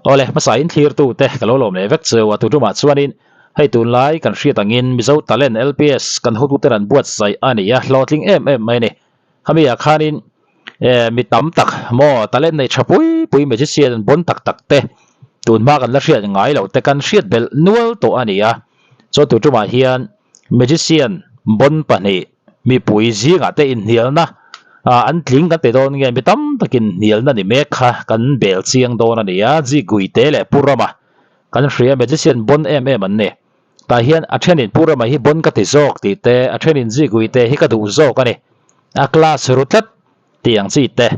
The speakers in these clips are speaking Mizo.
Awle, hmasa in thlirtu te ka lo lawm leh vek cheu a, tutumah chuanin hei tunlai kan hriat angin Mizo Talent LPS kan hotute an buatsaih a ni a, hlawhtling em em mai a ni. Khami ah khanin eh mi tam tak maw talent nei tha pui pui magician an bon tak tak te tunhma kan la hriat ngai loh te kan hriat belh nual tawh a ni a, chuan tutumah hian magician bon pahnih mipui zingah te inhnialna ah an tling kan ti dawn nge mi tam takin hnialna ni mek kha kan bel chiang dawn a ni a, Ziguite leh Pu Rama kan hria magician bon em em an ni. Tah hian a thenin Pu Rama hi bon ka ti zawk tih te, a thenin Ziguite hi ka duh zawk a ni. A class ru tlat tih ang chi te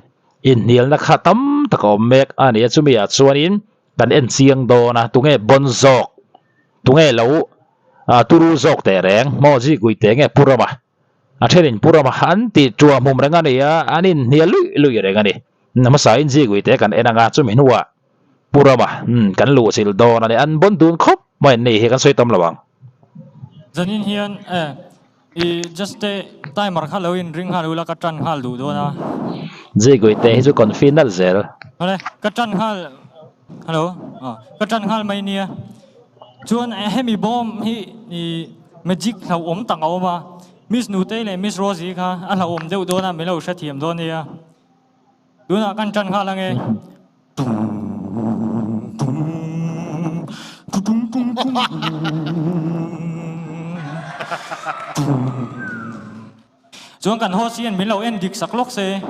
inhnialna kha tam tak a awm mek a ni a, chumi ah chuanin kan en chiang dawn a, tunge bon zawk, tunge lo turu zawk teh reng maw Ziguite nge Pu Rama? A thenin Pu Rama an tih ṭuah hmum reng a ni a, an inhnial luih luih reng a ni. Hmasain Ziguite kan en ang a, chumi hnuah Pu Rama, Umm, kan luh chilh dawn a ni. An bawn dun khawp mai an ni hi, kan sawi tam lo ang. Zanin hian eh i just te timer kha lo in ring nghal ula ka tan nghal duh dawn a. Zigui te hi chu confi nalh zel. Awle, ka tan nghal, hello, aw ka tan nghal mai nia. Chuan hemi bawm hi i magic hlauhawm tak a awm a, Miss Nutei leh Miss Rosie kha a hlauhawm deuh dawn a, min lo hrethiam dawn nia. Tunah kan tan nghal ange. Chuan kan host hian min lo en dik sak lawk se.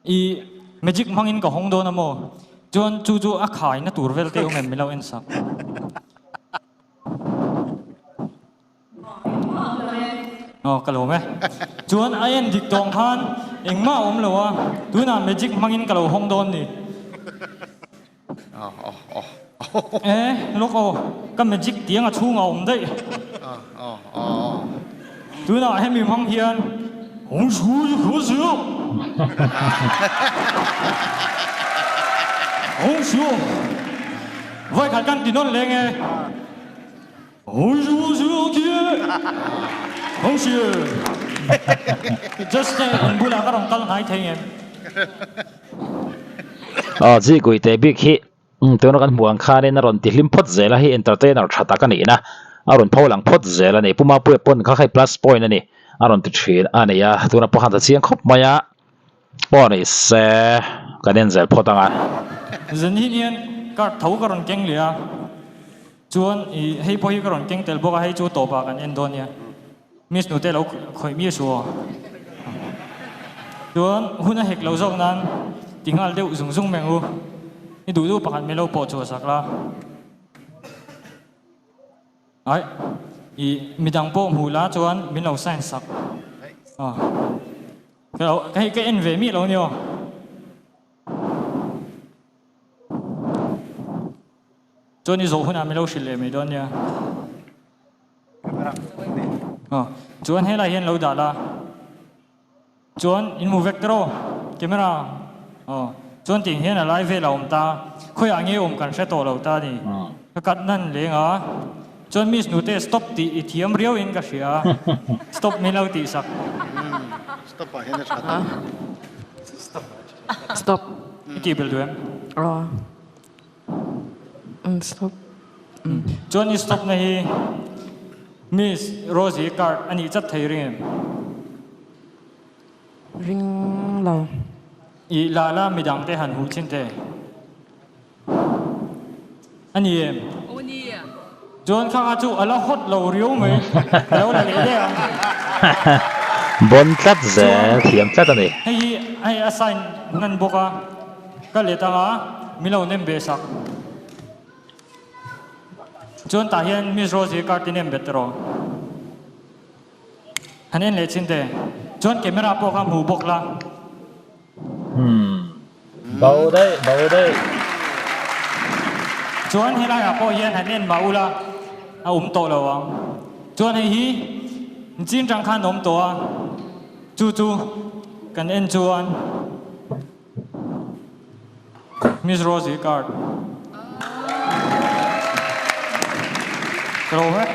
I magic hmangin ka hawng dawn a maw? Chuan chu chu a khaina tur vel te awm em min lo en sak. Aw ka lawm e. Chuan a en dik tawng khan engmah a awm lo a, tunah magic hmangin ka lo hawng dawn ni. E lawk aw, ka magic tiang a chhungah a awm daih. Tunah hemi hmang hian hawng zui hawng zui hawng zui vawikhat kan ti nawn leng e. Just in bulah ka rawn kal hnai thei ngem. Aw Zikui te bik hi tuna kan hmuh ang khanin a rawn ti hlim phawt zel a, hei entertainer tha tak a nihna a rawn pho lang phawt zel a ni. Pu Mapuia pawn kha hei plus point a ni a rawn ti thin a ni a, tuna pawh khan ta chiang khawp mai a, pawh ni se kan en zel phawt ang a. Zan hi hian card tho ka rawn keng leh a. Chuan i hei pawh hi ka rawn keng tel bawk a, hei chu tawpah kan en dawn nia. Miss nute lo khawih miah suh aw. Chuan hun a hek lo zawk nan ti nghal deuh zung zung meng u. I duh duh pakhat milo pawh chhuah sak la. Ai, i midang pawh hmuh la chuan min lo sign sak. Aw. Ka hei ka en ve miah lo nia aw. Chuan i zawh hunah min lo hrilh leh mai dawn nia. Aw, chuan helai hian lo dah la. Chuan in hmu vek tiraw camera. Aw, chuan tiang hian a lai vel a awm ta. Khawiah nge awm kan hre tawh lo ta ni. Ka kat nan leng a. Chuan Miss Nute stop tih i thiam riau in ka hria. Stop min lo tih sak. Stop ah hian a tha ta. Stop. I tih belh duh em? Aw. Stop. Chuan i stop na hi Miss Rosie card a nih chat thei ring em? Ring lo. I la la midang te han huh chin te. A ni em? Aw ni. Chuan kha kha chu a la hot lo riau mai. A lo la leh daih ang. Bon tlat zel, thiam tlat a ni. Hei hi hei a sign hnan bawk a, ka let ang a, min lo nem ve sak. Chuan tah hian Miss Rosie card i nem bet erawh. Han en leh chin te. Chuan camera pawh kha hmu bawk la. Umm. Bo daih, bo daih. Chuan helaiah pawh hian han en mah ula a awm tawh lo ang. Chuan hei hi chin tang khan a awm tawh a, chu chu kan en chuan Miss Rosie card. Ka lo vek.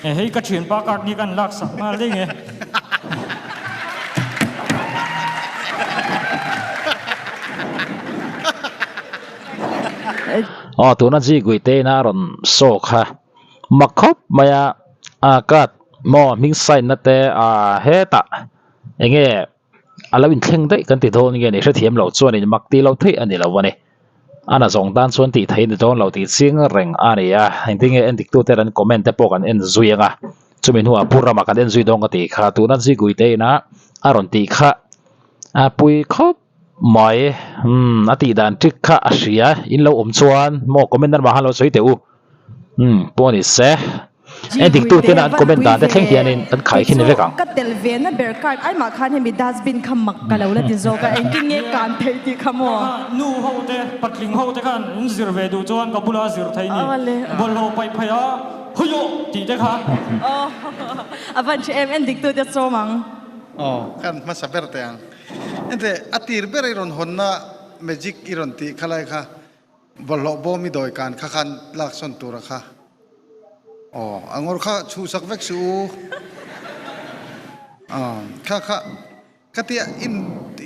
E hei ka thianpa card ni kan lak sak nghal daih nge. Aw tuna G Guite ina a rawn show kha mak khawp mai a, a card maw hming sign na te ah hetah eng nge a lo inthleng daih kan ti dawn nge ni hrethiam lo chuanin mak tih loh theih a ni lo a ni. A na zawng tan chuan tih theih a ni dawn lo tih ching reng a ni a, engtin nge en dik tute an comment te pawh kan en zui ang a, chumi hnuah Pu Rama kan en zui dawn ka tih kha tuna G Guite ina a rawn tih kha a pui khawp. Mai, umm a tih dan trick kha a hria, in lo awm chuan maw comment nan mah lo sawi teh u, umm pawh ni se, G dik tu Guite tena an van comment pui dan te ve thleng hianin kan kei khaikhin chu vek ang. ka tel ve na ber card ai mah khan hemi dustbin kha mak ka lo la ti zawk a, engtin nge kan theih tih kha maw. Kha nu ho te, patling ho te khan in zir ve duh chuan ka bula zir thei ni, bawlhhlawh paih phei a huiawh tih te kha. Aw a van hre em, en dik tu te sawm ang. Aw kan hmasa ber teh ang. Ente, a tir ber i rawn hawnna magic i rawn tih kha lai kha bawlhhlawh bawm i dawi kan kha khan lak sawn tur a kha. Aw, a ngawr kha chhuhsak vek suh u. Aw, kha kha ka tia in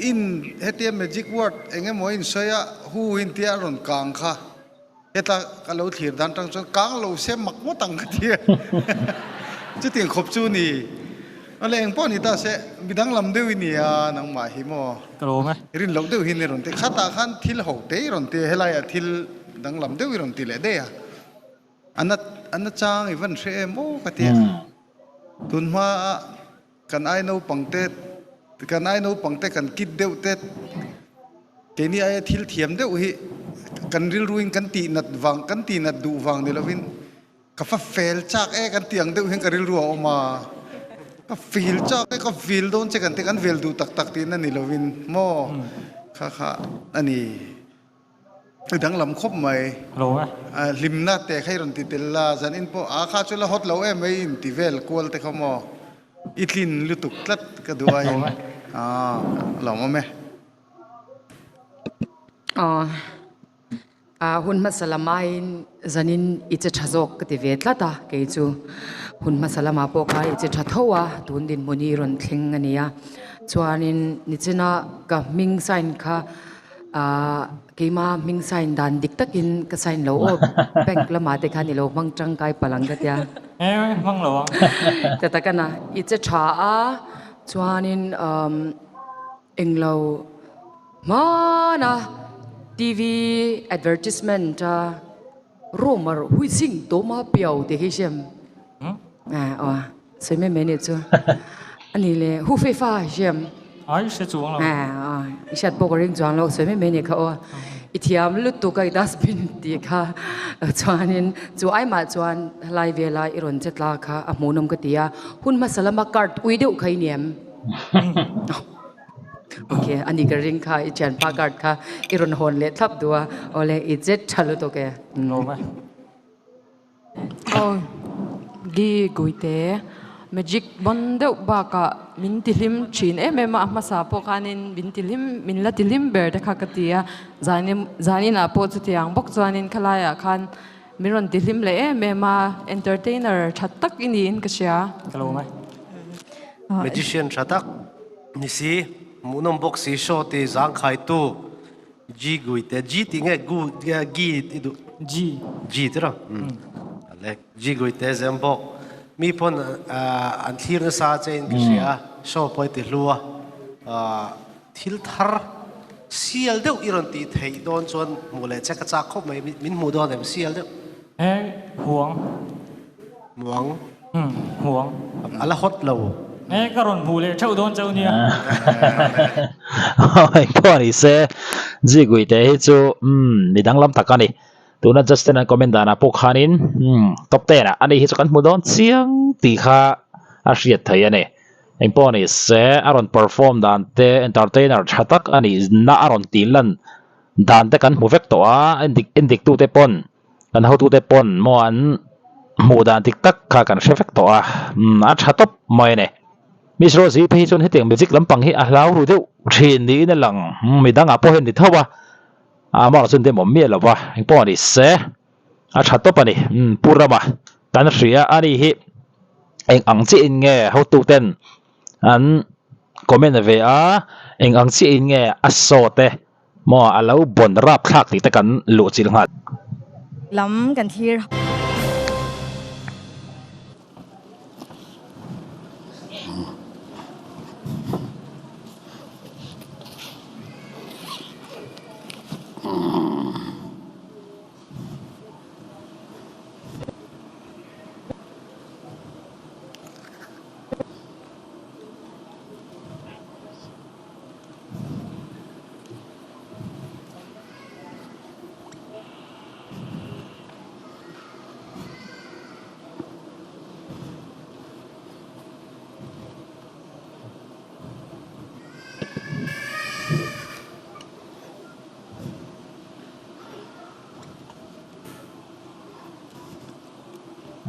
in hetia magic word eng emaw in sawi a hu in tia a rawn kang kha heta ka lo thlir dan tang chuan kang lo se mak ngawt ang ka tia chutiang khawp chu ni awle eng pawh ni ta se midang lam deuh i nia nangmah hi maw Ka lawm e. Rin loh deuh hi ni rawn ti khatah khan thil ho te i rawn ti a helaiah thil danglam deuh i rawn ti leh daih a a na a na chang i van hre em aw ka tia tunhma a Kan ai naupangte, kan ai naupangte kan kit deuh te, keini aia thil thiam deuh hi kan rilruin kan tih nat vang, kan tih nat duh vang ni lovin ka fa fel chak e kan tih ang deuh hian ka rilru a awm a, ka feel chak e, ka feel dawn che kan ti, kan vel duh tak tak tihna ni lovin maw kha kha a ni. I danglam khawp mai. Lo e. Hlimna te kha i rawn ti tel la, zan in pawh a kha chu la hawt lo em mai in ti vel kual te kha maw i tlin lutuk tlat ka duh a in a lawmawm e. Aw a hun hmasa lam aiin zanin i che tha zawk ka ti ve tlat a kei chu hun hmasa lamah pawh kha i che tha tho a tun dinhmun hi i rawn thleng a nia chuanin nichina ka hming sign kha Ahh keima hming sign dan dik takin ka sign lo aw bank lamah te khan i lo hmang tangkai palh ang ka tia. E hmang lo ang. Ta tak a na i che tha a chuanin umm englo hmana TV advertisement a Romer hui zing tawm a piau tih hi hriam aw sawi mai mai nih chu ani le hu fei fa hriam ai hre chuang lo i hriat pawh ka ring chuang lo sawi mai mai nih kha aw i thiam lutuk a i dustbin tih kha chuanin chu ai mah chuan helai vela i rawn che tla kha a hmuhnawm ka ti a hun hmasa lama card ui deuh kha i ni em. Ok, ani ka ring kha i thianpa card kha i rawn hawn leh thlap duh a, awle i che tha lutuk e. Lawm e. Aw Gi Guite, magic bon deuh bakah min ti hlim thin em em a, a hmasa pawh khanin min ti hlim, min la ti hlim ber te kha ka ti a, zanin zaninah pawh chutiang bawk chuanin khalaiah khan min rawn ti hlim leh em em a, entertainer tha tak i niin ka hria. Ka lawm e. Magician tha tak. Ni si, hmuhnawm bawk si show ti zangkhaitu G Guite, G tih nge Gu Gi i duh? G. G ti rawh. Ale G Guite zem bawk. Mi pawn an thlir nasa che in ka hria a, show pawh i ti hlu a. Thil thar sial deuh i rawn tih theih dawn chuan hmuh leh che ka chak khawp mai, min hmuh dawn em sial deuh? He huang. Muang. Umm huang. A la hawt lo. E ka rawn hmuh leh theuh dawn cheu nia. Engpawh a ni se, Zigui te hi chu umm mi danglam tak a ni. Tuna Justin an comment danah pawh khanin umm top ten ah ani hi chu kan hmu dawn chiang tih kha a hriat theih a ni. Engpawh a ni se, a rawn perform dan te entertainer tha tak a nih na a rawn tih lan dan te kan hmu vek tawh a, endik endik tute pawn Kan hotute pawn maw an hmuh dan dik tak kha kan hre vek tawh a, umm a tha tawp mai a ni. Miss Rosie phei hi chuan hetiang music lampang hi a hlau ru deuh thin niin a lang, umm midangah pawh hian ni tho a, amah chuan dem awm miah lo va, engpawh a ni se a tha tawp a ni, umm Pu Rama kan hria a ni hi eng ang chiahin nge hotuten an comment ve a, eng ang chiahin nge a saw te. Maw a lo bawn rap thlak tih te kan luh chilh nghal. lam kan thlir.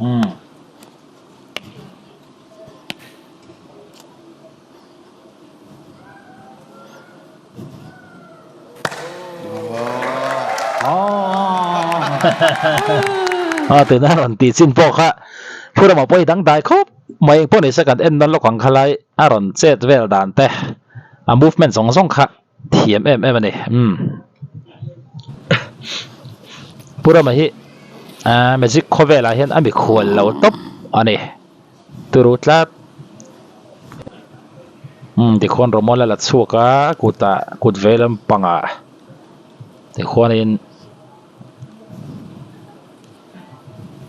Umm. A tuna rawn tih chin pawh kha Phurama pawh hi dangdai khawp mai engpawh ni se kan en nawn lawk ang kha lai a rawn chet vel dan te a movement zawng zawng kha thiam em em a ni umm Phurama hi ahh magic khawvelah hian a mikhual lo tawp a ni. Turu tlat. Umm tikhuan rawmawl a la chhuak a kutah kut vei lampangah tikhuanin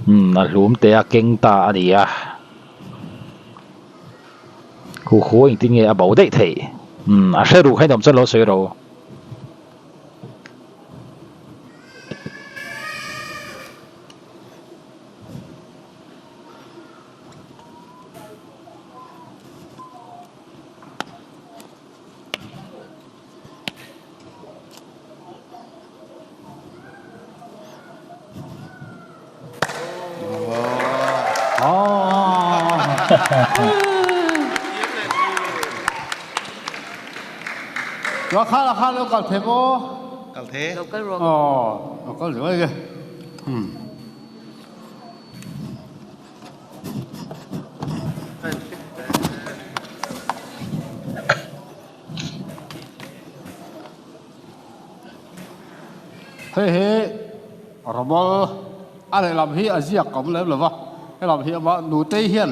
umm a hlum te a keng ta a ni a hu hu engtin nge a bo daih theih umm a hre ruh kha in awm chuan lo sawi ro. Hei hi rawmawl a lehlam hi a ziak awm lem lo va, helam hi ama nutei hian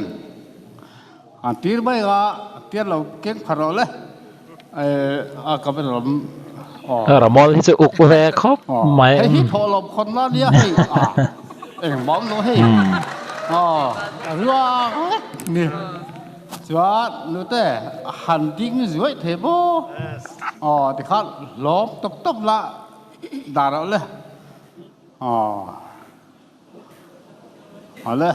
an tir mai anga tian lo keng pha rawh le a camera lam aw. Rawmawl hi chu uk ve khawp mai. Hei hi thawhlawm khawn la nia hei a engmah awm lo hei aw ruang vek ni chuan nute han ding zuaih thei maw aw tikhan hlawm tawp tawp la dah loh le aw awle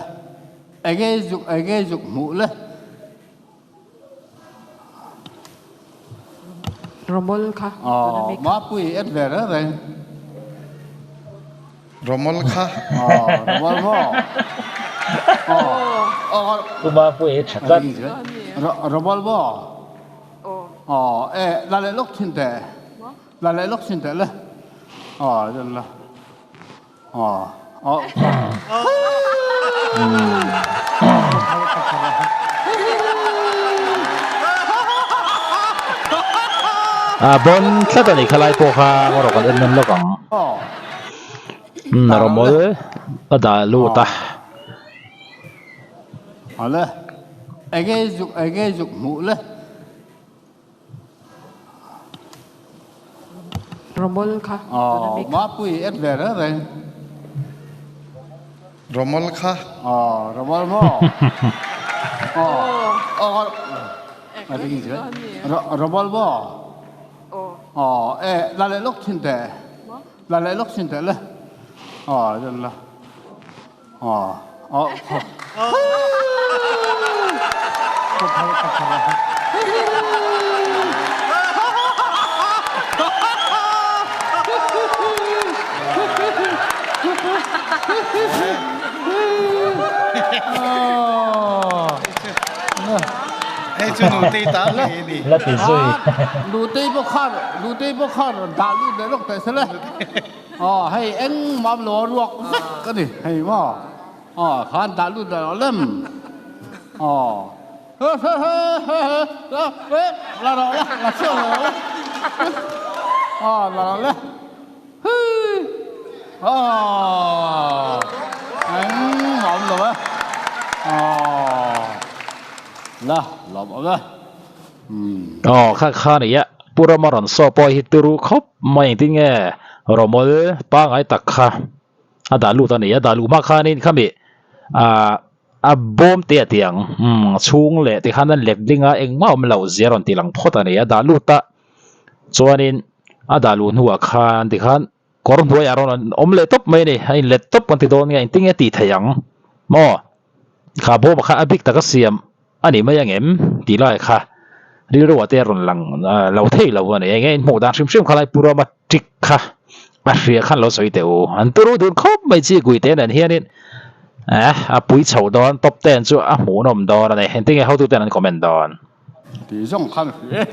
enge zuk enge zuk hmuh le. Romol kha tuna mi kha. Mapui en ve reng reng. Romol kha. Romol maw. Pu Mapui hi tha tlat. Romol maw. Aw e la leh lawk thin teh. La leh lawk thin teh le. Aw la. A bon tlat a ni khalai pawh kha erawh kan en nawn lawk ang rawmawl a dah lut a. Romol kha tuna mi kha. Mapui en ve reng reng. Romol kha. Romol maw. Romol maw. E la leh lawk thin teh. La leh lawk thin teh le. La. Hei chu nutei ta ngei a ni. La ti zui. Nutei pawh khan nutei pawh khan rawn dah lut leh lawk teh se le. Aw hei engmah lo a ruak vek a ni hei maw aw khan dah lut dah lo lem aw he he he he he he la rawh la la chhiah rawh la aw la rawh le hii. Aww engmah awm lo e. Aww la lawm awm e. Umm. Aw kha kha nia Pu Rama rawn saw pawh hi turu khawp mai engtin nge Romol pangai tak kha a dah lut a ni a dah luh hma khanin khami ah a bawm te a ti ang umm chhung leh tikhan an let ding a engmah awm loh zia rawn ti lang phawt a ni a dah lut a chuanin a dah luh hnuah khan tikhan kawr hnuaiah rawn an awm leh tawp mai a ni a inlet tawp kan ti dawn nge engtin nge tih theih ang maw kha bawm kha a bik taka siam a ni mai angem tih lai kha rilru ah te a rawn lang lo thei lo a ni eng nge in hmuh dan hrim hrim kha lai pu Rama trick kha a hria khan lo sawi teh u an turu dun khawp mai chi guite nen hianin eh a pui chho dawn top ten chu a hmuhnawm dawn a ni engtin nge hotu ten an comment dawn. Tih zawng khan a hria e.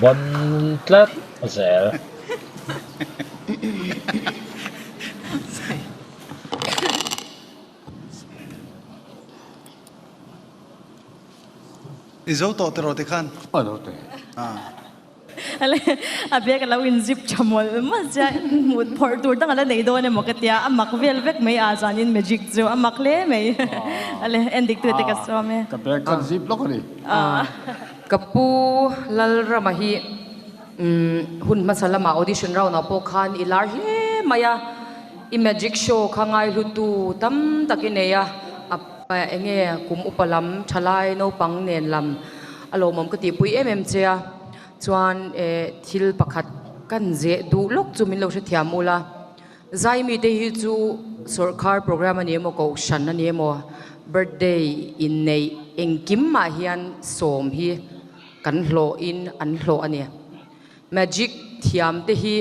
Bon tlat zel. I zo tawh tiraw tikhan? A zo teh. Ale a bag alo in zip tha mawlh mawlh che a, hmuh phawrh tur dang ala nei dawn emaw ka tia, a mak vel vek mai a zanin magic chu a mak hle mai. Ale en dik tute ka sawm e. Ka bag khan zip lawk a ni. Ka pu Lalrama hi hun hmasa lamah audition round ah pawh khan i lar hle mai a, i magic show kha ngaihlutu tam tak i nei a, enge kum upa lam thalai naupang nen lam a lawmawm ka tihpui em em che a, chuan eh thil pakhat kan zeh duh lawk chu min lo hrethiam ula, Zaimi te hi chu sawrkhar program a ni emaw kohhran a ni emaw birthday inneih engkim mah hian sawm hi kan hlawh in an hlawh a ni. Magic thiam te hi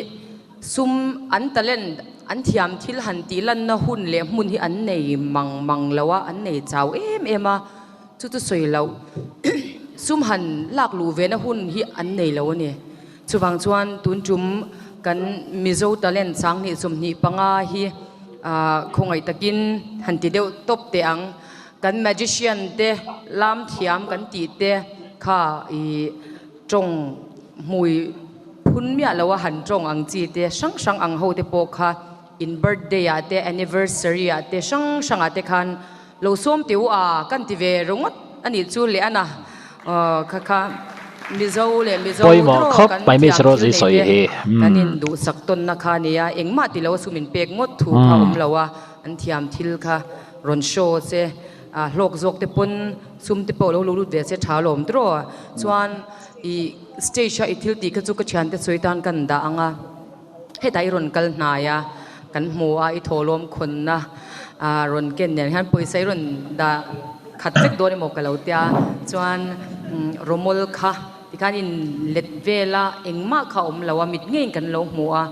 sum an talent an thiam thil han tih lanna hun leh hmun hi an nei mang mang lo a, an nei chau em em a, chu chu sawi loh sum han lak luh ve na hun hi an nei lo a ni. Chuvang chuan tun tum kan Mizo talent 20 25 hi khawngaih takin han ti deuh tawp teh ang. Kan magician te lam thiam kan tih te kha ih tawng hmui phun miah lo a han tawng ang chi te hrang hrang ang ho te pawh kha in birthday ah te anniversary ah te hrang hrang ah te khan lo sawm teh u a kan ti ve ringawt a nih chu leh a na aw kha kha Mizo leh Mizo Pawimawh draw khawp kan mai thiam Miss thil Rosie nei sawi te hi kan umm. in duhsak tawnna kha a nia engmah ti lo a sum in pek ngawt thu kha awm lo a an thiam thil kha rawn show che a hlawk zawk te pawn sum te pawh lo lo lut ve che tha lawm tiraw chuan ih stage a i thil tih kha chu ka thiante sawi tan kan dah ang a hetah i rawn kal hnai a kan hmu a i thawhlawm khawnna ah rawn ken nen hian pawisa i rawn dah khat vek dawn emaw ka lo tia chuan rawmawl kha tikhan in let vel a engmah kha a awm lo a mit ngeiin kan lo hmu a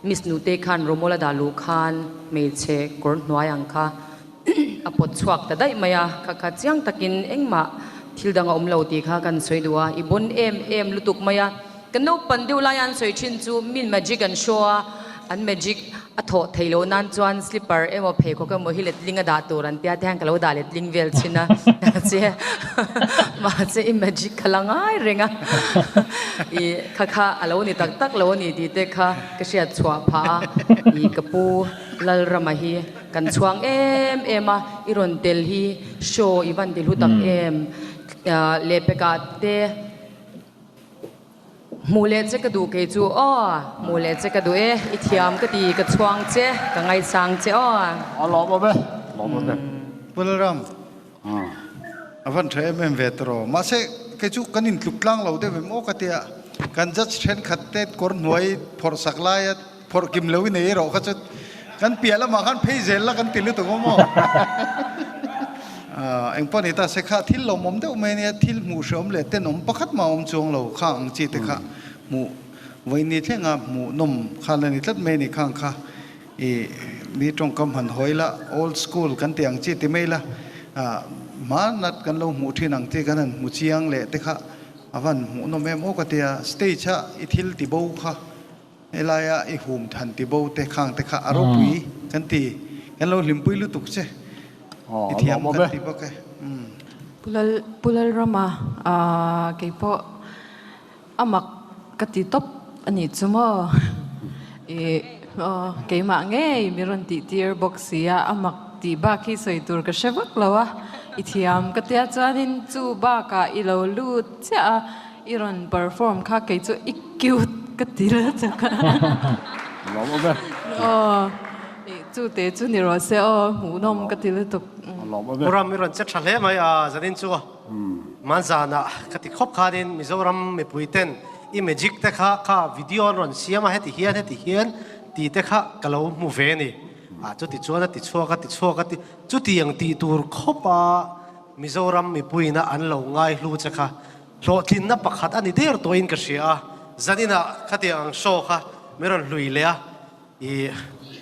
Miss Nutei khan rawmawl a dah luh khan hmeichhe kawr hnuai ang kha A pawt chhuak ta daih mai a, kha kha chiang takin engmah thil dang a awm lo tih kha kan sawi duh a, i bon em em lutuk mai a. Kan naupan deuh laia an sawi thin chu min magic an show a, an magic a thawh theih loh nan chuan slipper emaw pheikhawk emaw hi letling a dah tur an tia te hian ka lo dah letling vel thin a, mahse mahse i magic kha la ngai reng a, i kha kha a lo ni tak tak lo a ni tih te kha ka hriat chhuah phah a, i ka pu Lalrama hi. Kan chhuang em em a, i rawn tel hi show i van ti hlu tak em. Lehpekah te hmuh leh che ka duh kei chu aw, hmuh leh che ka duh e, i thiam ka ti, ka chhuang che, ka ngaisang che aw. A lawm awm e, lawm awm e. Pu Lalram, a van tha em em ve tawh. Mahse, kei chu kan intluk tlang lo deuh em aw ka tia, kan judge thenkhat te kawr hnuai phawrh sak laia Phawrh kim lo i nei erawh kha chu kan piah lamah khan phei zel la kan ti lutuk awm aw. Engpawh ni ta se kha thil lawmawm deuh mai ania thil hmuh hreawm leh tenawm pakhat mah awm chuang lo kha ang chi te kha hmuh vawiini thlenga hmuh nawm kha la ni tlat mai a ni khang kha i mi tawngkam han hawi la old school kan tih ang chi ti mai la hmanat kan lo hmuh thin ang chi kan han hmu chiang leh te kha a van hmuh nawm em aw ka tia stage a i thil ti bo kha Helaia i hum than ti bo te khang te kha a ropui kan ti, kan lo hlimpui lutuk che, i thiam kan ti bawk e. Pu Lal, Pu Lalrama, keipawh a mak ka ti tawp a nih chu maw? Ih aw keimah ngei mi rawn tih tir bawk si a, a mak tih bak hi sawi tur ka hre vak lo a, i thiam ka tia chuanin chu bakah i lo lut chiah a, i rawn perform kha kei chu i cute ka ti la chak a. Aw ih chu te chu ni rawh se aw hmuhnawm ka ti lutuk. Pu Ram i rawn che tha hle mai a zanin chu Manzana ka ti khawp khanin Mizoram mipui ten i magic te kha kha video an rawn siam a heti hian heti hian tih te kha ka lo hmu ve a ni. Ah chuti chuan a ti chhuak a ti chhuak a ti chutiang tih tur khawp a Mizoram mipuiin a an lo ngai hlu che kha hlawhtlinna pakhat a ni der tawhin ka hria a. Zaninah khatiang ang show kha min rawn hlui leh a i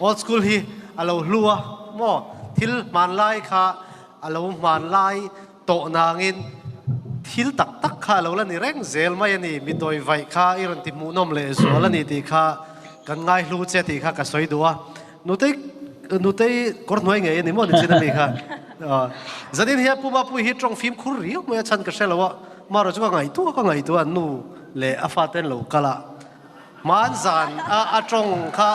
old school hi a lo hlu a maw thil hmanlai kha a lo hmanlai Tawh nangin thil tak tak kha a lo la ni reng zel mai a ni, mi dawi vaih kha i rawn ti hmuhnawm leh zual a ni tih kha kan ngaihlu che tih kha ka sawi duh a. Nutei Nutei kawr hnuai ngei a ni maw nichin a mi kha. Zanin hian Pu Mapui hi tawng fimkhur riau mai a chhan ka hre lo a, marawh chu ka ngaihtuah ka ngaihtuah a nu leh a fate an lo kal a. Hmanzan a a tawng kha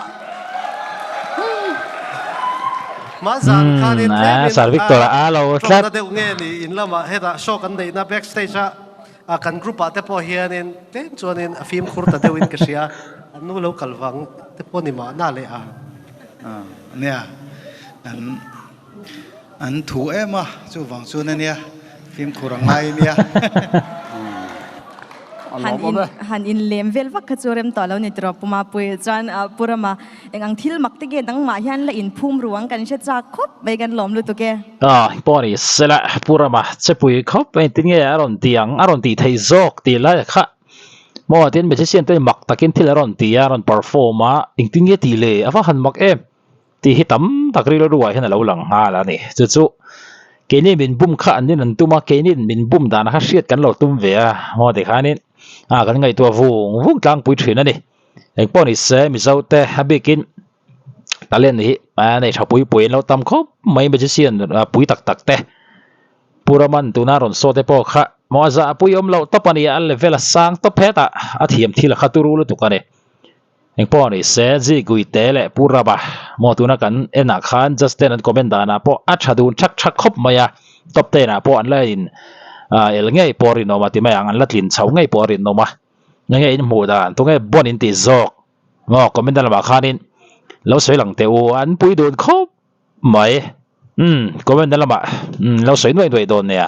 Hmanzan khanin tlemin Sir Victor a lo tlat. Tawngna deuh nge ni in lamah hetah show kan neihna backstage a kan group ah te pawh hianin tlem chuanin a fimkhur ta deuhin ka hria. An nu lo kal vang te pawh ni mahna leh a. Nia an An thu em a, chuvang chuan a nia, fimkhur a ngai a nia. Han in han in lem vel vak kha chu rem tawh lo ni tiraw Pu Mapui chuan Pu Rama eng ang thil mak te nge nangmah hian la inphum ru ang kan hre chak khawp mai kan lawm lutuk e. Aw pawh ni sela Pu Rama chepui khawp mai engtin nge a rawn ti ang a rawn tih thei zawk tih lai kha maw tin magician te mak takin thil a rawn ti a a rawn perform a engtin nge tih le a va han mak em. Tih hi tam tak rilru ah hian a lo lang nghal a ni. Chu chu keini min bum kha an nin an tum a, keini min bum dan kha hriat kan lo tum ve a, maw tikhanin ah kan ngaihtuah vung vung tlangpui thin a ni. Engpawh ni se Mizo te a bikin talent hi a nei tha pui pui an lo tam khawp mai magician pui tak tak te. Pu Raman tuna rawn saw te pawh kha maw a zah pui awm loh tawp a ni a, a level a sang tawp hetah a thiam thil a kha turu lutuk a ni. Engpawh ni se, Ji Guite leh Pu Raba maw tuna kan enah khan Justin an comment danah pawh a tha dun thak thak khawp mai a, top ten ah pawh an la in el ngei pawh a rinawm a ti mai ang, an la tlin chho ngei pawh a rinawm a, enge in hmuh dan, tunge bon in tih zawk maw comment na lamah khanin lo sawi lang teh u, an pui dun khawp mai, umm comment na lamah lo sawi nuai nuai dawn nia.